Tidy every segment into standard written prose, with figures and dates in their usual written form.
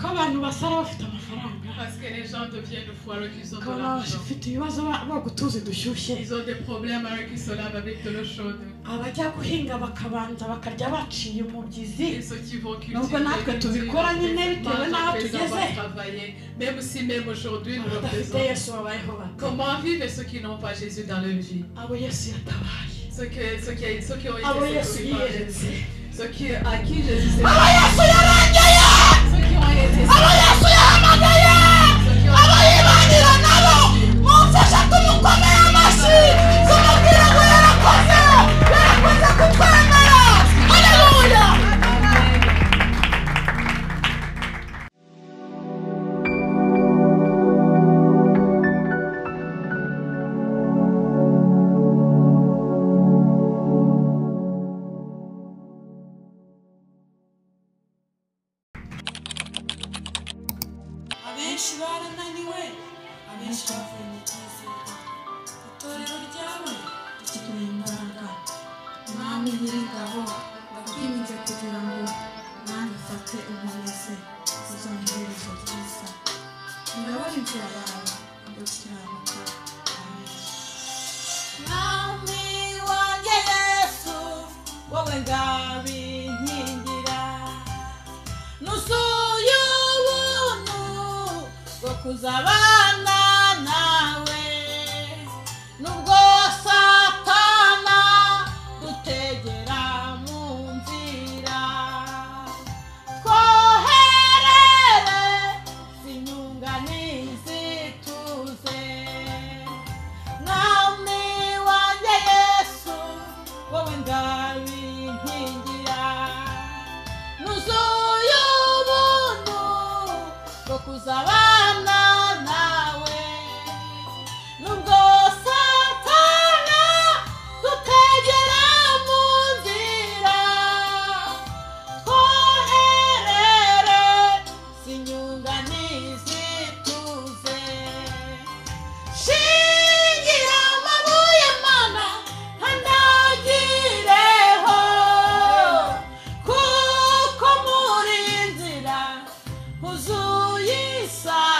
Abantu basara bafite amafaranga. Parce que les gens deviennent fous alors qu'ils ont de Ukabona l'argent. bafite ibibazo boga utuzi dushyushye. Ils ont des problèmes alors qu'ils se lavent avec de l'eau chaude. Abajya guhinga bakabanza bakarya baciye umubyizi. Et ceux qui vont cultiver, Nubwo natwe tubikora nyine bitewe mangent n'aho après tugeze. avoir travaillé, même si même aujourd'hui nous le Abadafite faisons. Yesu babayeho bate? Comment vivent ceux qui n'ont pas Jésus dans leur vie? Abo Yesu yatabaye, Ceux qui ont abo été Yesu secourus par yiyeretse, Jésus. Ceux qui, à qui Jésus s'est abo Yesu yarengeye, Ceux qui ont été abo Yesu yahamagaye, Ceux qui ont abo yibanira nabo. Mumfasha tumukomere amashyi, tumubwire ngo yarakoze, yarakoze kutwemera. Haleluya. Amen. Abenshi barananiwe, abenshi bavuye mu byizerwa. Itorero ryawe rikeneye imbaraga. Mwami Nyiringabo, ndakwinginze kugira ngo nanjye ufate unkomeze, uzampe iherezo ryiza. Ndabona inzira yawe yo gukiranuka. Amen. Mwami wanjye Yesu, wowe ngabinkingira, nuzuye ubuntu bwo kuzabana nawe, nubwo Satana dutegera mu nzira, twoherere inyunganizi tuze. Mwami wanjye Yesu, wowe ngabinkingira, nuzuye ubuntu bwo kuzabana nawe, nubwo Satana dutegera mu nzira, twoherere inyunganizi tuze. Shingira amabuye Mana nkandagireho, kuko muri nzira huzuye isano.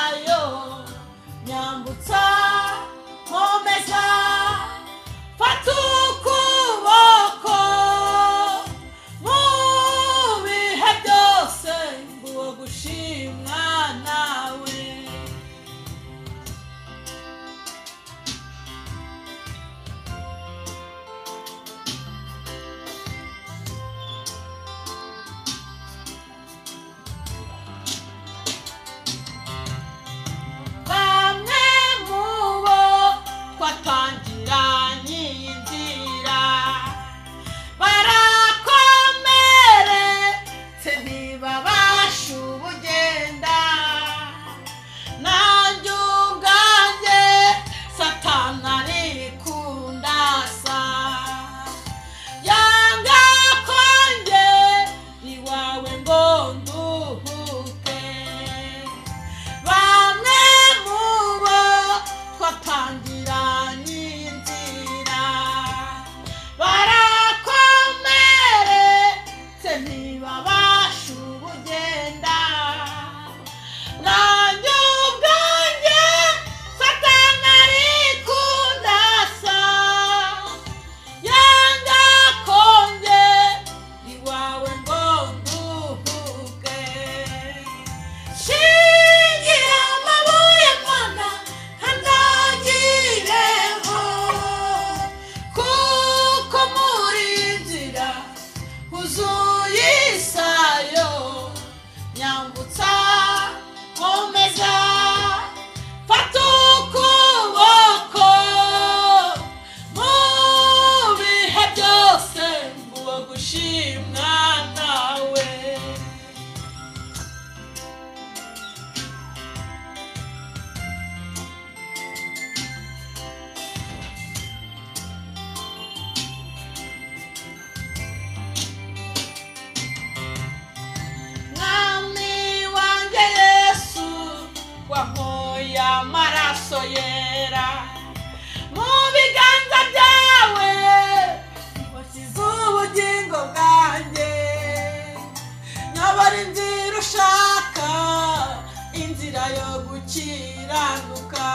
gukiranuka.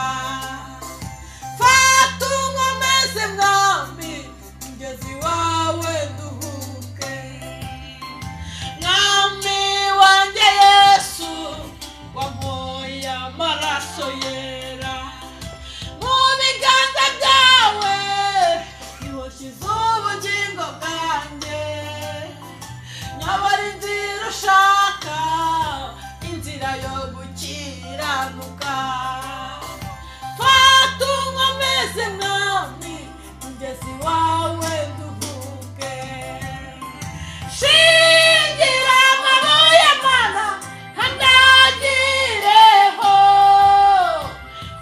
Fata unkomeze mwami, mugezi wawe nduhuke. Mwami wanjye Yesu, wampoye amaraso yera, mu biganza byawe niho nshyize ubugingo bwanjye. Nyobora inzira ushaka, inzira yo gukiranuka. Fata unkomeze mwami, mugezi wawe nduhuke. Shingira amabuye Mana, nkandagireho,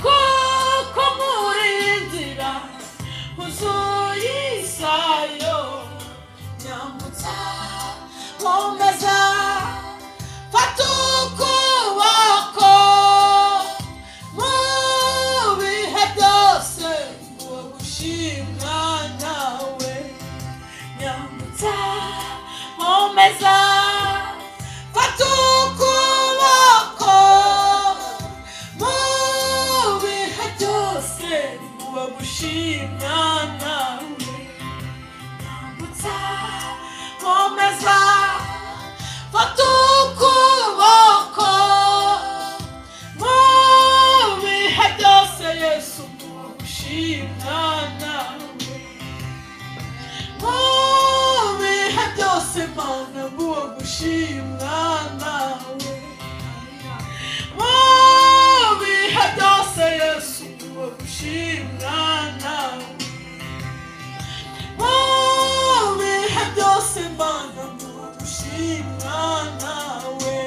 kuko muri inzira huzuye isayo. Nyambutsa nkomeza, fata ukuboko, mu bihe byose uwo gushimwa nawe. Nyambutsa nkomeza, fata ukuboko, mu bihe byose uwo gushimwa nawe. Nyambutsa nkomeza, fata ukuboko, mu bihe byose Yesu uwo gushimwa nawe. Mu bihe byose Mana, uwo gushimwa nawe. Mu bihe byose Yesu uwo gushimwa nawe. Mu bihe byose Mana, uwo gushimwa nawe.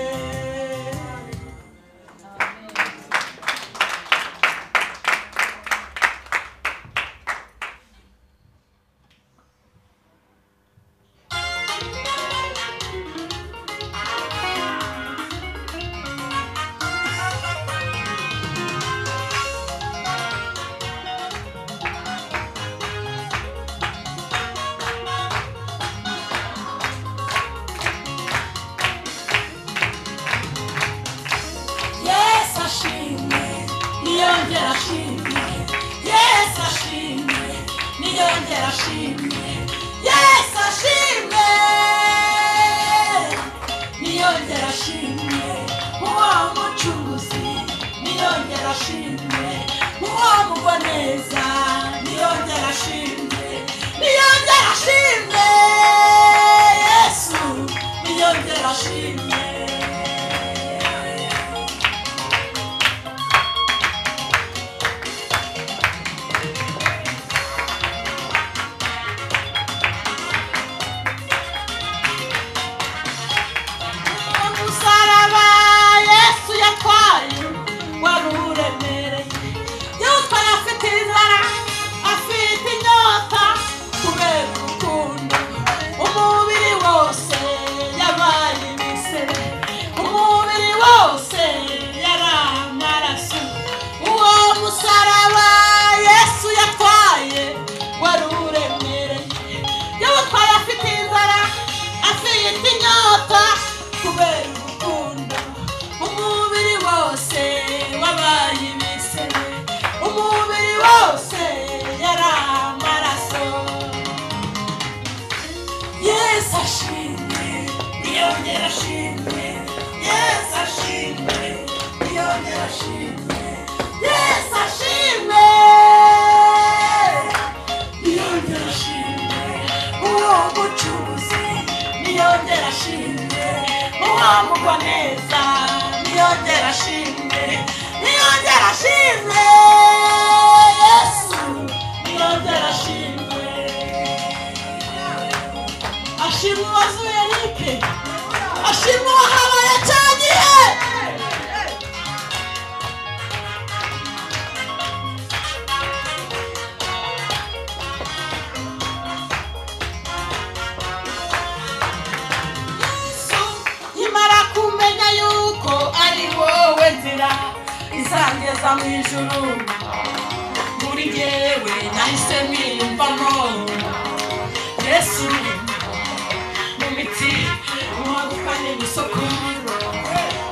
Yesu ashimwe, niyongera ashimwe. Yesu ashimwe, niyongera ashimwe. Yesu ashimwe, niyongera ashimwe. Uwo mucunguzi, niyongera ashimwe. Uwo mugwaneza, niyongera ashimwe. Niyongera ashimwe, Yesu, niyongera ashimwe. Umusaraba Yesu yatwaye wari uremereye, yawutwaye afite inzara, afite inyota, kubera urukundo. Umubiri wose yabaye ibisebe, umubiri wose yari amaraso. Uwo musaraba Yesu yatwaye wari uremereye, yawutwaye afite inzara, afite inyota, kubera urukundo. Umubiri wose wabaye ibisebe, umubiri wose yari amaraso. Yesu ashimwe, niyongera ashimwe. Yesu ashimwe, niyongera ashimwe. Yesu ashimwe, niyongera ashimwe. Uwo mucuruzi, niyongera ashimwe. Uwo mugwaneza, niyongera ashimwe. Niyongera ashimwe, Yesu, niyongera ashimwe. Ashimwe uwazuye Eric, ashimwe uwahabaye cya gihe. Yesu, nkimara kumenya yuko ari wowe nzira izangeza mu ijuru, muri jyewe nahise mwiyumvamo. Yesu, mu mitsi, mu magufa n'imisokoro,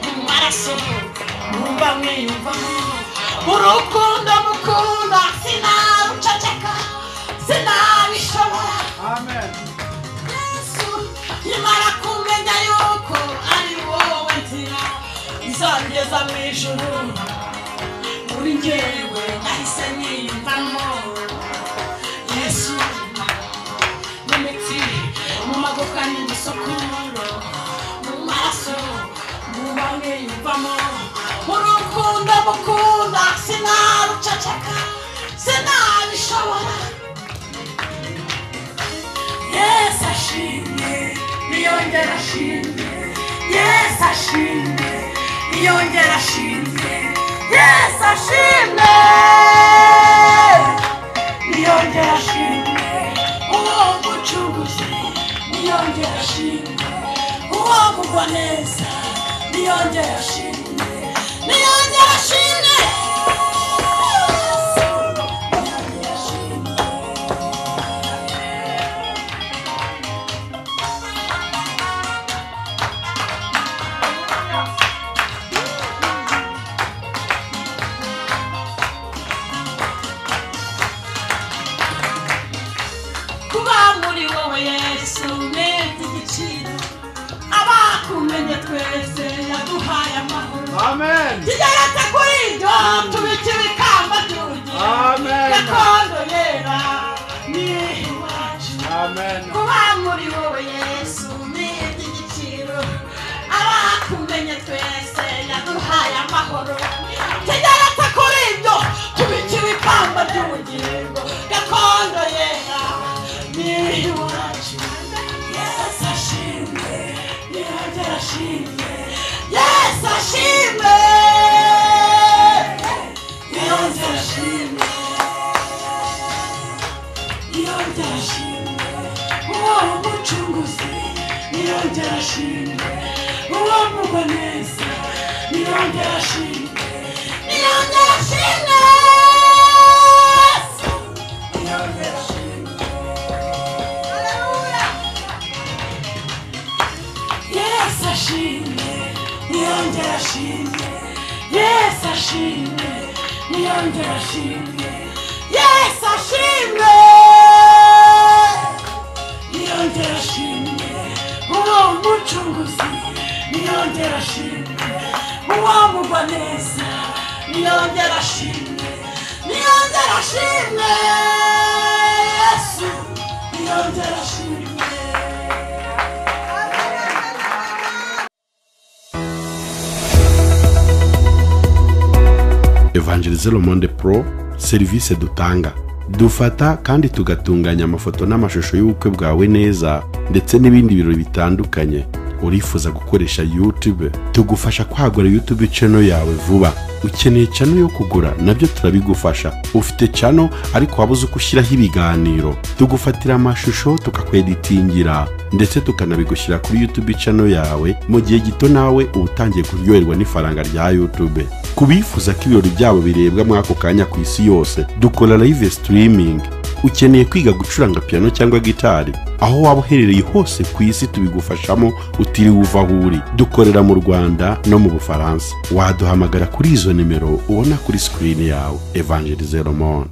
mu maraso, Numva mwiyumvamo urukundo mukunda sinaruceceka sinabishobora. Amen. Yesu nkimara kumenya yuko ari wowe nzira izangeza mu ijuru, muri njyewe nahise niyumvamo Yesu. Mu mitsi, mu magufwa n'imisokoro, mu maraso numva mwiyumvamo urukundo mukunda sinaruceceka sinabishobora. Yesu ashimwe niyongera ashimwe, Yesu ashimwe niyongera ashimwe, Yesu ashimwe niyongera ashimwe, uwo mucunguzi niyongera ashimwe, uwo mugwa neza niyongera ashimwe, niyongera ashimwe. Niyongera ashimwe. Kuba muri wowe Yesu ni iby'igiciro, abakumenye twese yaduhaye amahoro. Amen. Tugeretse kuri ibyo tubike ibikamba by'ubugingo. Amen. Gakondo yera ni iwacu. Amen. Kuba muri wowe Yesu ni iby'igiciro, abakumenye twese yaduhaye amahoro. Tugeretse kuri ibyo tubike ibikamba by'ubugingo. Gakondo yera ni iwacu. Yesu ashimwe niyongera ashimwe, Yesu ashimwe niyongera ashimwe, niyongera ashimwe, uwo mucunguzi niyongera ashimwe, uwo mugwa neza niyongera ashimwe, niyongera ashimwe, niyongera ashimwe. Yesu ashimwe niyongera ashimwe, Yesu ashimwe niyongera ashimwe, Yesu ashimwe niyongera ashimwe, uwo mucunguzi niyongera ashimwe, uwo mugwa neza niyongera ashimwe, niyongera ashimwe, Yesu niyongera ashimwe. Evangelize Le Monde Pro, serivisi dutanga: dufata kandi tugatunganya amafoto n'amashusho y'ubukwe bwawe neza ndetse n'ibindi birori bitandukanye. Urifuza gukoresha YouTube? Tugufasha kwagura YouTube channel yawe vuba. Ukeneye channel yo kugura? Nabyo turabigufasha. Ufite channel ariko wabuze uko ushyiraho ibiganiro? Tugufatira amashusho, tukakweditingira ndetse tukanabigushyira kuri YouTube channel yawe mu gihe gito, nawe uba utangiye kuryoherwa n'ifaranga rya YouTube. Ku bifuza ko ibirori byabo birebwa muri ako kanya ku isi yose, dukora live streaming. Ukeneye kwiga gucuranga piano cyangwa gitari? Aho waba uherereye hose ku isi tubigufashamo utiriwe uva aho uri. Dukorera mu Rwanda no mu Bufaransa. Waduhamagara kuri izo nimero ubona kuri screen yawe. Evangelize Le Monde.